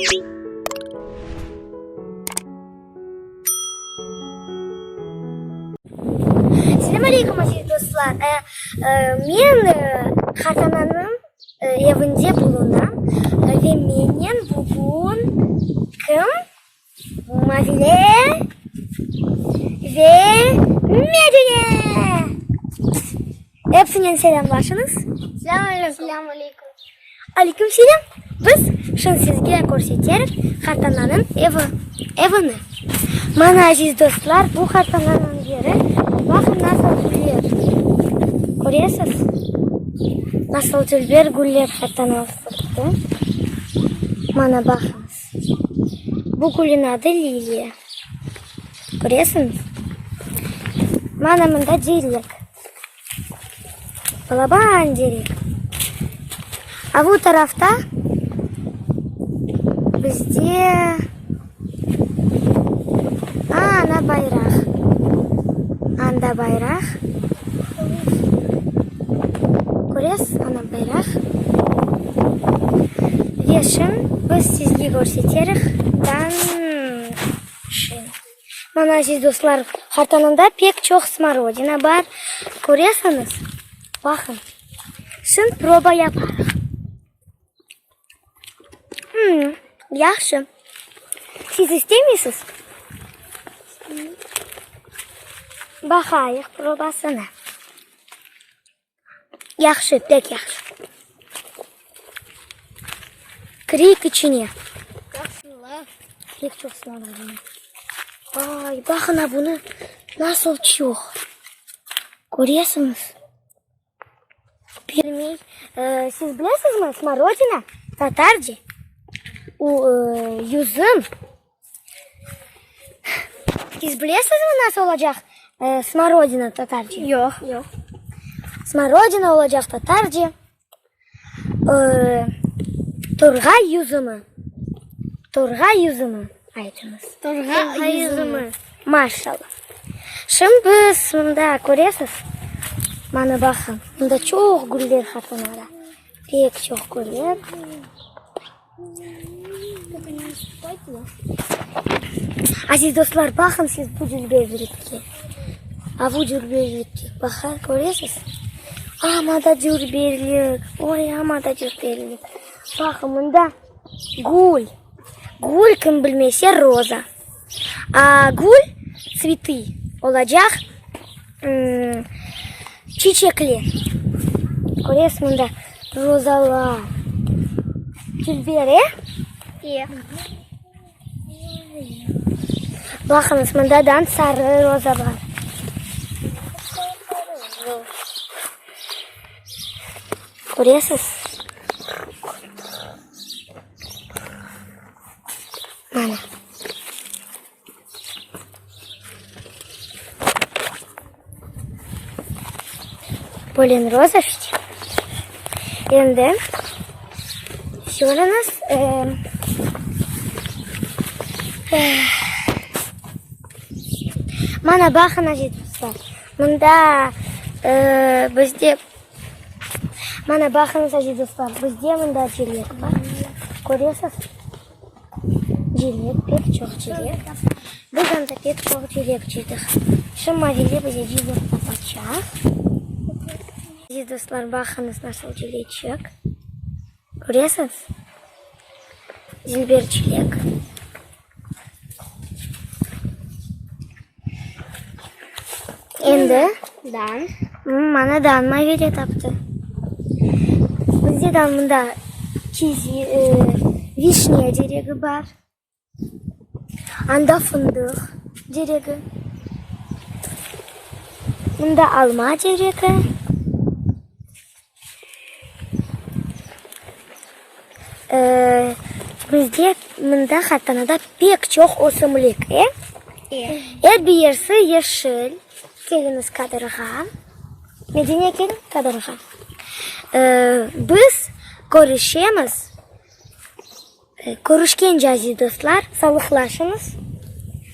Selâm aleyküm, aziz dostlar! Men qartananıñ evinde bulunam ve mennen bugün kim? Mavile ve Medine! Epsinen selâmlaşıñız. Selâm aleyküm. Aleyküm selâm. Biz şimdi sizge körseterik qartananıñ evi, evini. Mana, aziz dostlar, bu qartananıñ yeri. Baqın, nasıl güller. Köresiz? Nasıl dülber güller qartana oturttı. Mana, baqıñız. Bu gülniñ adı liliya. Köresiñiz? Mana mında terek. Balaban terek. A bu tarafta bizde ana bayraq. Anda bayraq. Köresiz, ana bayraq. Ve şimdi biz sizge körseterik dan Mana, aziz dostlar, hartanında pek çoq smorodina bar. Köresiñiz? Baqıñ. Şimdi proba yaparıq. Hım, yahşı. Siz istemeysiz? Baqayıq probasını. Yahşı, pek yahşı. Kireyik içine. Pek çoq smorodina. Ay, baqın a bunı, nasıl çoq. Köresiñiz? Bilmey. Siz bilesizmi, smorodina tatarca yüzüm. Siz bilesizmi nasıl olacaq smorodina tatarca? Yoq. Yoq. Smorodina olacaq tatarca torğay yüzümi. Torğay yüzümi aytıñız. Torğay yüzümi. Maşallah. Şimdi biz mında köresiz, mana baqın, mında çoq güller hatanada, pek çoq güller. Aziz dostlar, baqın siz bu dülberlikke, a bu dülberlikke, baqa, köresiz? Amma da dülberlik, oy, amma da dülberlik. Baqın, mında gül, gül kim bilmese roza. A gül, tsvetı, olacaq çiçekler. Köresiz, mında rozalar. Dülber, e? E. Baqıñız, mında da sarı roza bar. Köresiz? Mana. Polen roza işte. Endi yürüñiz. Mana baqın, aziz dostlar. Mında bizde Mana baqıñız, aziz dostlar, bizde mında cilek bar. Köresiz? Cilek, pek çoq cilek. Biz anda pek çoq cilek cıydıq. Şu Mavile bize cilek tapacaq. Aziz dostlar, baqıñız, nasıl cileçik. Köresiz? Dilber cilek. Endi Dan. Mana Dan Mavile taptı. Bizde dan mında kizi, vişne teregi bar. Anda fındıq teregi. Mında alma teregi. Bizde mında Hatanada pek çoq ösümlik, e? Er bir yersi yeşil. Keliñiz kadrğa. Medine, keliñ kadrğa. Biz körüşemiz. Körüşkence, aziz dostlar, sağlıqlaşıñız.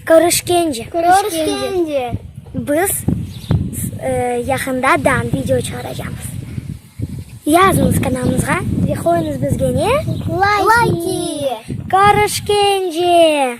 Körüşkence. Körüşkence. Biz yaqında dan video çıqaracamız. Yazıñız kanalımızğa ve qoyuñız bizge ne? Layki. Körüşkence!